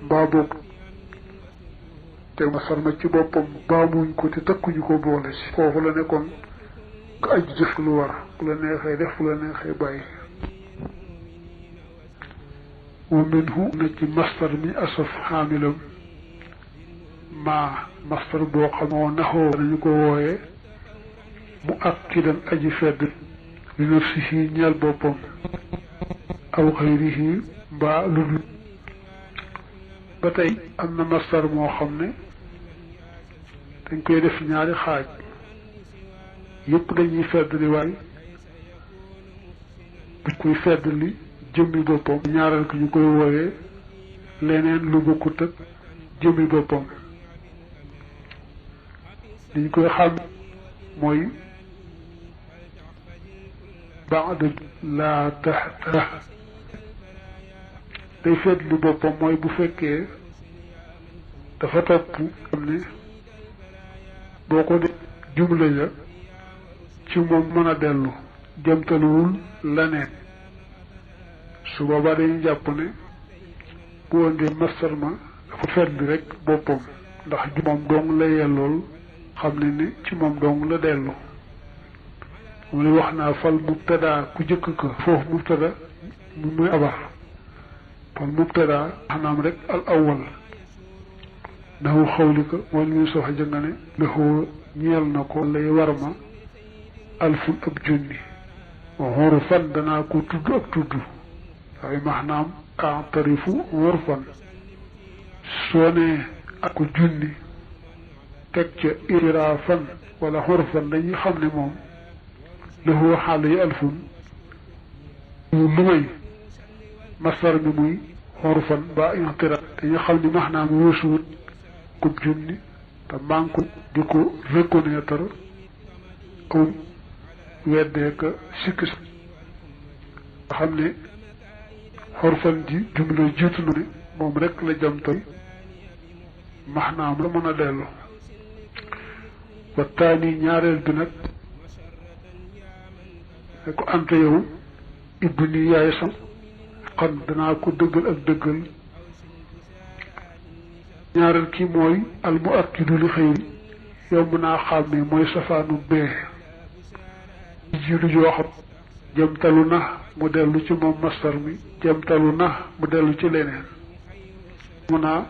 mbaa boog te masar ma ci boppam baamuñ ko te takkuñu ko boole ci foofu la nekkoon nga aj jëf lu war fu la neexee def fu la neexee bàyyi wa minhu na ci mastar mi asaf xaamilam maa mastar boo xamoo naxoo dañu ko wooyee mu akkidan aji fedd li nafsihi ñeel boppam aw xayrihi mbaa lu dul ba tey am na mastar moo xam ne dañ koy def ñaari xaaj yëpp dañuy fedd li waay bu koy fedd li jëmmi boppam ñaareel ko ñu koy wooyee leneen lu bokkut ak jëmmi boppam liñ koy xam mooy baada laa taxta day fedd li boppam mooy bu fekkee dafa topp xam ne boo ko def jumla ja ci moom mën a dellu jëmtaluwul leneen su boobaa dañuy jàpp ne bu wëndee mastar ma dafa fedd rek boppam ndax ju moom dong la yellool xam ne ni ci moom dong la dellu mu ne wax naa fal mubtada ku jëkk ko foofu mubtada mu muy abar fal mubtada xanaam rek al awwal naxu xawli ko wala muy sox jënga ne naxu ñeel na ko lay war ma alfun ab junni xurfan danaa ko tudd ak tudd waaye maanaam atarifu xurfan soo ne ak ko junni teg ca irafan wala xurfan dañuy xam ne moom lahu xaala yi alfun lu may masar mi muy xurfan ba intira dañuy xam ne maanaam weesuwut ko junni te manque di ko reconnaître aw weddee ka sikk nga xam ne xorfan ji jumla jiitu na ne moom rek la jamtoy maxnaam la mën a dellu wa taani ñaareel bi nag ne ko ante yow ibni yaay sam xan danaa ko dëggal ak dëggal ñaareel kii mooy al mu akkidu li xëyri yomb naa xàmmee mooy safaanu bee jiitu joo xam jëmtalu na mu dellu ci moom mastar mi jëmtalu na mu dellu ci leneen mu naa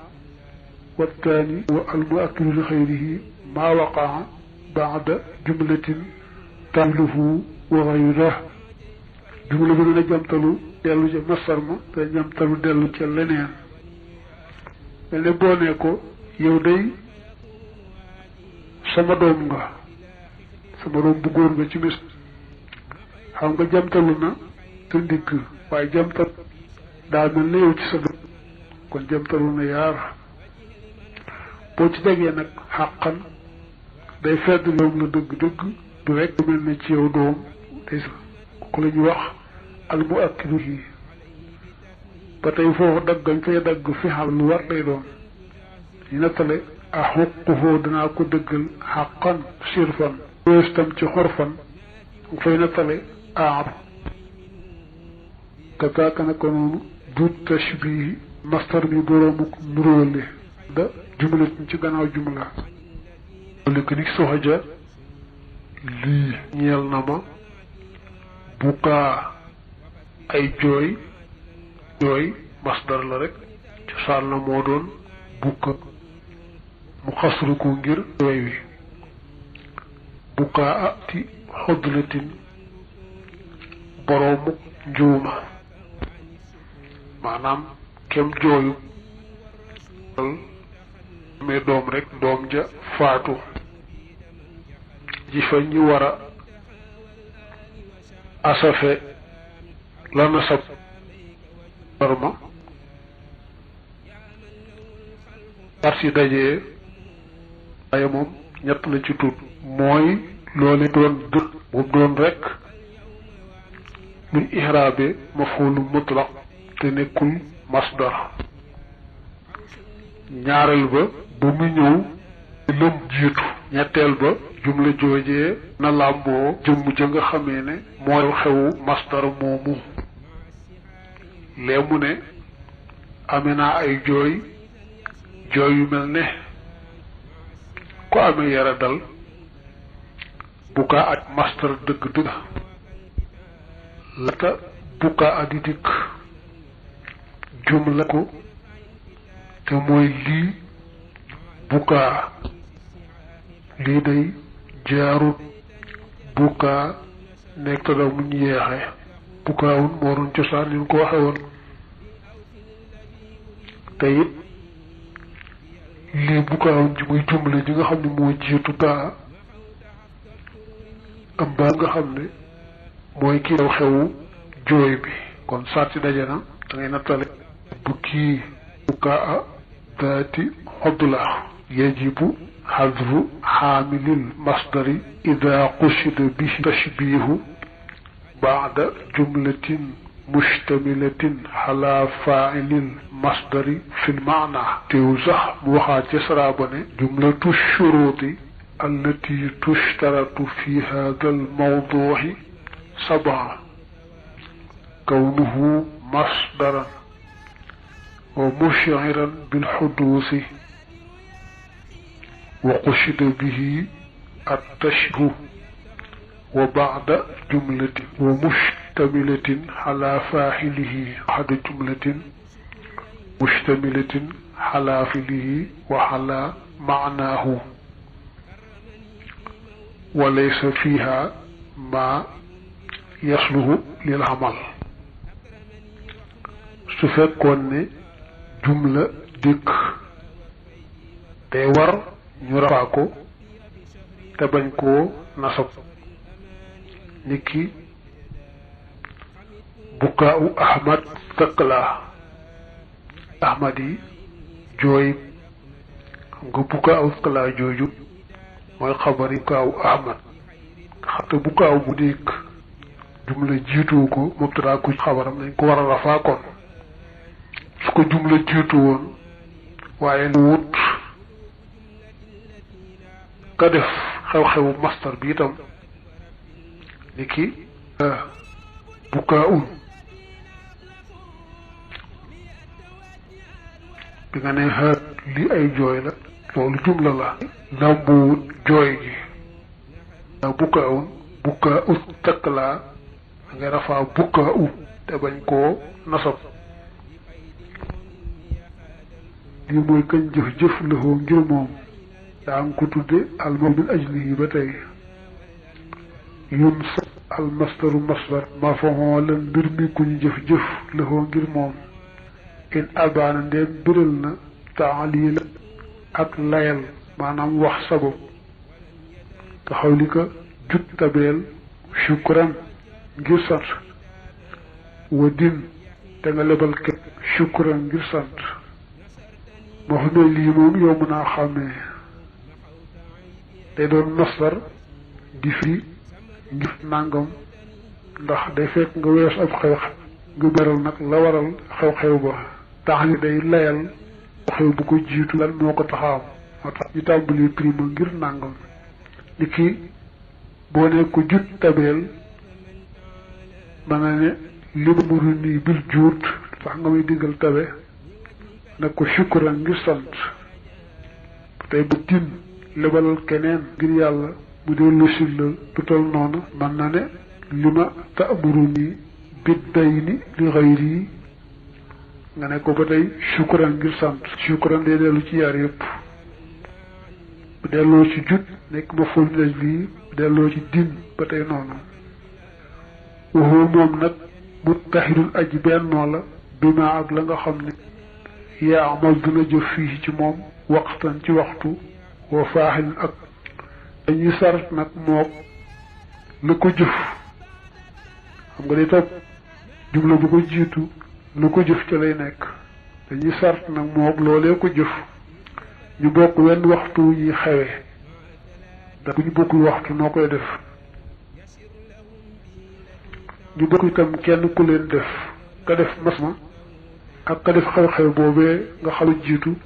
wattaani wa al mu akkidu li xëyrihi maa waqaa baada jumlatin taawiluhu wa xayra jumla bi dina jëmtalu dellu ci mastar ma te jëmtalu dellu ci leneen mel ne boo ne ko yow day sama doom nga sama doom bu góor nga ci mis xam nga jamtalu na te ndigg waaye jamtal daa mel ne yow ci sa doom kon jamtalu na yaar boo ci jegee nag xàqan day fedd loom la dëgg-dëgg du rek du mel ne ci yow doom day sa ko la ñuy wax al mu akkidu yi ba tey foofu daggañ fay dagg fi xam lu war lay doon ñu nettale a xuquhu danaa ko dëggal xaqan sirfan wees tam ci xorfan fay nettale aar kakaaka naka noonu du tashbihi mastar bi boroomu nuróole da jumla ci gannaaw jumla li ko nik soxaja lii ñeel na ma bukaa ay jooy jooy masdar la rek cosaan la moo doon bukka mu xasru ko ngir jooy wi bukkaa ati xodlatin boroomu njuuma maanaam kem jooyu mais doom rek doom ja faatu ji fa ñu war a asafe la nasab barma par si dajee waaye moom ñett la ci tuut mooy loole doon dut moom doon rek luñ ihraabe maf'uul mutlaq te nekkul masdar ñaareel ba ba mu ñëw lëm jiitu ñetteel ba jumla joojee na làmboo jëmm ja nga xamee ne mooy xewu masdar moomu lee mu ne amee naa ay jooy jooy yu mel ne ku amee yara dal bukaa ak mastar dëgg dëgg lata bukaa a di dikk jumla ko te mooy lii bukaa lii day jaarut bukaa nekk te daw muñ yeexe bukaawun moo doon cosaan ni ko waxe woon te it lii bukaawun ji muy jumla ji nga xam ne moo jiitu baa am baa nga xam ne mooy kii xewu jooy bi kon sarti daje na da ngay nattale bu kii bukaa daati xodla yajibu xadru xaamilil masdari ida qusida bihi tashbihu baada jumlatin mustamilatin ala faailil masdari fil maana teew sax mu waxaat ci saraaba ne jumlatu shuruuti allati tushtaratu fi hada al mawduuxi sabaa kawnuhu masdaran wa mushiran bil xuduusi wa qusida bihi at tashbihu wa baada jumlatin wa mustamilatin ala faa'ilihi baada jumlatin mustamilatin ala faa'ilihi wa ala maanaahu wa laysa fiha ma yasluhu lil amal su fekkoon ne jumla dikk day war ñu rafaa ko te bañ koo nasab niki bukaau ahmad taqla ahmad yi jooy xam nga bukaau taqla jooju mooy xabari bukaau ahmad xam te bukaau bu dikk jumla jiitu ko mubtada ku xabaram nañ ko war a rafaa kon su ko jumla jiitu woon waaye lu wut ka def xew-xewu mastar bi itam niki bukaa bi nga ne xaat li ay jooy la loolu jumla la làmbuwut jooy gi bukaa ut takk laa da ngay rafaa bukaa te bañ koo nasab lii mooy kañ jëf-jëf lëxoo ngir moom daa nga ko tudde alma min ajlihi ba tey yun sa almastaru masdar ma faxon lan mbir mi ku ñu jëf-jëf lëxoo ngir moom in abaana ndeem biral na taalila ak layal maanaam wax sabab te xaw li ko jut tabeel shukran ngir sant wa din te nga lebal ket shukran ngir sant moo xam ne lii moom yow mën naa xàmmee day doon masdar di firi ngir nàngam ndax day fekk nga wees ab xew nga beral nag la waral xew-xew ba tax li day layal xew bu ko jiitu lan moo ko taxaam moo tax ñu tàmbali prima ngir nàngam li kii boo ne ko jut tabeel ma nga ne li ma muru nii bil juut tax nga may diggal tabe nag ko shukran ngir sant tey bu tin lebalal keneen ngir yàlla mu dee lusil la du tol noonu man na ne li ma ta'muru nii bid day ni li xayri yi nga ne ko ba tey shukran ngir sant shukran day dellu ci yaar yëpp bu delloo ci jut nekk ma ful daj lii bu delloo ci din ba tey noonu waxoo moom nag muttahidul aji bennoo la bi ma ak la nga xam ne yaa amal dina jëf fii ci moom waxtan ci waxtu wa faaxil ak dañuy sart nag mook la ko jëf xam nga day topp jumla bu ko jiitu la ko jëf ca lay nekk dañuy sart nag mook loolee ko jëf ñu bokk wenn waxtu ñuy xewee da bu ñu bokkul waxtu noo koy def ñu bokk itam kenn ku leen def ka def mas ma ak ka def xew-xew boobee nga xalu jiitu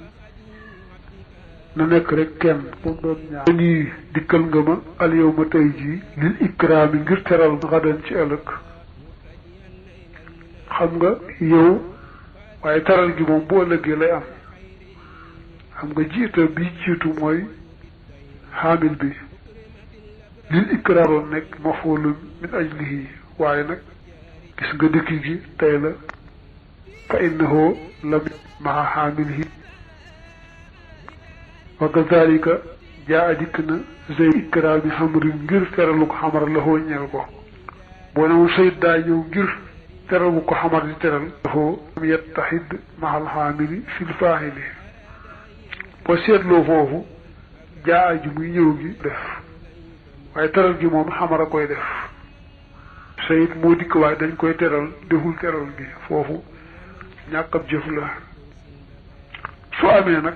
na nekk rek kenn moom doon ñaar nii dikkal nga ma al yow ma tey jii lil ikraami ngir teral xadan ci ëllëg xam nga yow waaye taral gi moom bu ëllëgee lay am xam nga jiita bi jiitu mooy xaamil bi lil ikraaroon nekk maf'ulun min ajlihi waaye nag gis nga dëkki gi tey la fa innahu lam maa xaamilihi wa kazalika jaa dikk na zey ikraami xamrin ngir teralu ko xamar la xoo ñeel ko boo ne moom sayid daa ñëw ngir teralu ko xamar di teral dafoo am yettaxid maxal xaamili fil faahili boo seetloo foofu jaa ji muy ñëw gi def waaye teral gi moom xamara koy def sayid moo dikk waaye dañ koy teral deful teral gi foofu ñàkk ab jëf la su amee nag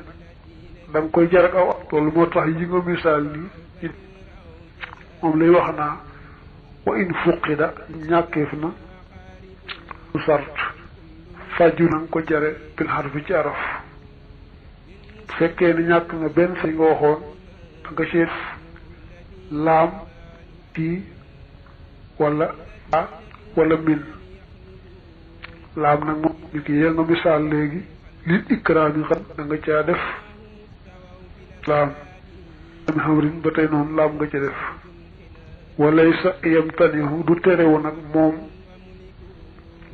da nga koy jarak aw loolu moo tax yi nga misaal nii moom lay wax naa wa in fuqida ñàkkeef na su sart fàjju na nga ko jare bil xarfi ci araf bu fekkee ne ñàkk nga benn say nga waxoon da nga seet laam tii wala a wala min laam nag moom ñu ki yee nga misaal léegi lil ikraam yi xam da nga caa def laam am xamrin ba tey noonu laam nga ca def walay sa yam tanihu du terewu nag moom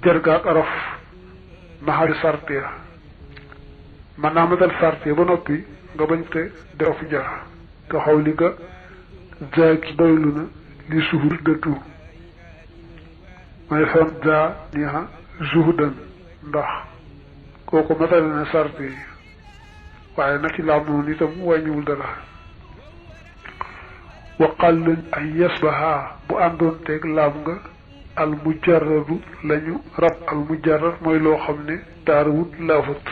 jargaak araf maxari sarte ya man naa matal sarte ba noppi nga bañ te def jar nga xaw li nga zaaki doylu na li suhur dëtu may son za niha zuhudan ndax kooku matal na sarte yi waaye nag ci laam noonu itam wàññiwul dara waqal lañ ay yasbaha bu àndoon teeg laam nga al mujarradu lañu rab al mujarrad mooy loo xam ne taarawut laafut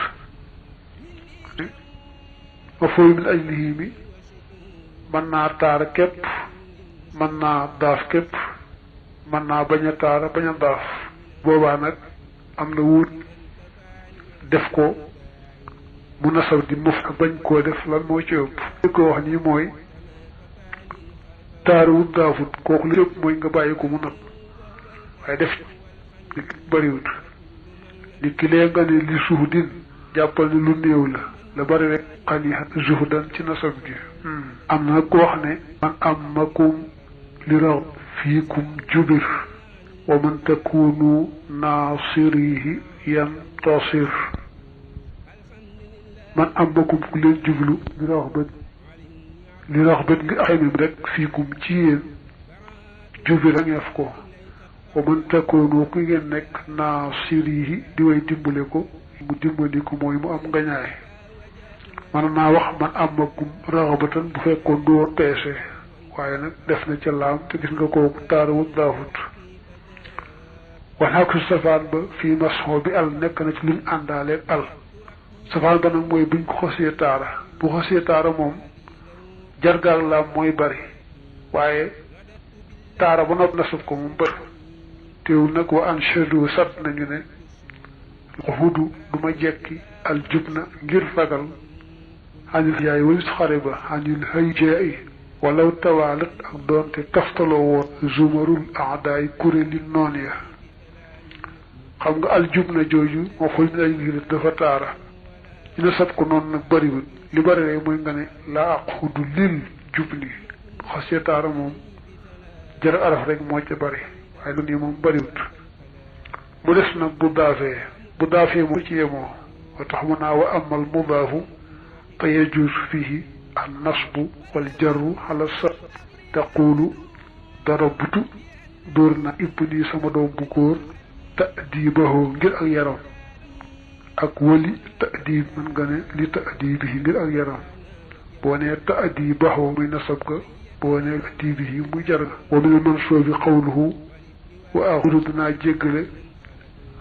ma fooy min ajlihi mi mën naa taara képp mën naa daaf képp mën naa bañ a taara bañ a daaf boobaa nag am na wut def ko mu nasab di muf ak bañ koo def lan moo ci ëpp li ko wax nii mooy taarawut daafut kooku li ëpp mooy nga bàyyi ko mu nag waaye def nit bariwut nit ki lee nga ne li suhudin jàppal ne lu néew la bari rek xanihat zuhudan ci nasab gi am na ku wax ne man amakum li raw fiikum jubir wa man takunu naasirihi yantasir man amakum ku leen jublu li rax bët ngi xaymim rek fiikum ci yéen jubir a ngeef ko wa man takunu ku ngeen nekk naasirihi di way dimbale ko mu dimbali ko mooy mu am ngañaay man naa wax man amakum raxabatan bu fekkoon du woon peese waaye nag def na ca laam te gis nga kooku taarawut daafut waxaa ko safaan ba fii masxoo bi al nekk na ci luñ àndaaleeg al safaan ba nag mooy buñ ko xosee taara bu xosee taara moom jargaal laam mooy bari waaye taara ba nopp nasab ko moom bëri teewul nag wa anshadu sat nañu ne xudu du ma jekki al jub na ngir fagal xanil yaay walis xare ba xanil hay jee walaw tawaalat ak doonte taftaloo woon zumarul aadaay kuréeli noon ya xam nga al jub na jooju moo ful ni ay ngir dafa taara ñu ne sab ko noonu nag bariwul li bari rek mooy nga ne laa ak xudu lil jub ni xasee taara moom jër araf rek moo ca bari waaye lu nii moom bariwut mu des nag bu daafee moo ci yemoo wa tax mu naa wa amal mudaafu fa yajuus fihi an nasbu wal jarru ala sat taqulu darabtu dóor na ibni sama doom bu góor ta'dibahu ngir ak yaram ak wali ta'dib mën nga ne li ta'dibihi ngir ak yaram boo nee ta'dibahu muy nasab ga boo nee ta'dibihi muy jar ga wa min al-mansoobi qawluhu wa axudu dinaa jéggale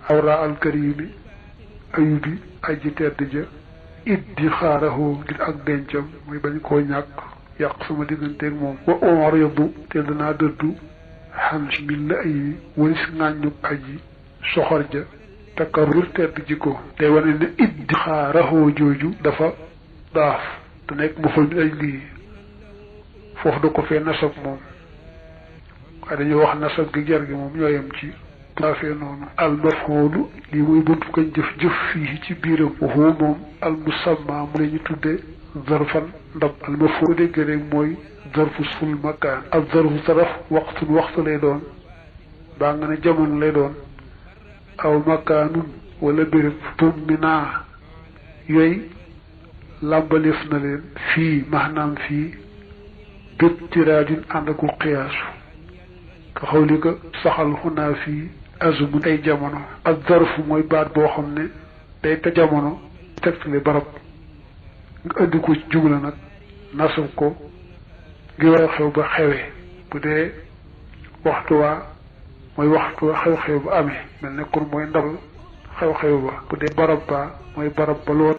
awra alkarimi ayubi aji tedd ja iddi xaarahu ngir ak dencam muy bañ koo ñàkk yàq sama digganteeg moom wa onridu te danaa dëddu xan mi la ay walis ŋàññub aji soxor ja takarrur tedd jikko day wane ne iddi xaarahu jooju dafa daaf te nekk mu fal mi ay lii foofu da ko fee nasab moom waaye dañuy wax nasab gi jar gi moom ñoo yem ci taafee noonu al maf'uulu lii muy buntu koñ jëf fii ci biiram waxu moom al musamma mu la ñu tudde zarfan ndab al maf'uulu dégg rek mooy zarfu sul makaan ak zarfu saraf waxtu lay doon baa nga ne jamono lay doon aw makaanun wala béréb tummina yooyu làmbaleef na leen fii maanaam fii bét tiraadin ànd aku xiyaasu ka xawli ko saxal xunaa fii azumu ay jamono ak zarfu mooy baat boo xam ne day te jamono tegtale barab nga indi ko ci jumla nag nasab ko ngi war a xew ba xewee bu dee waxtu waa mooy waxtu wa xew-xew ba amee mel ne kon mooy ndab xew-xew ba bu dee barab ba mooy barab ba lool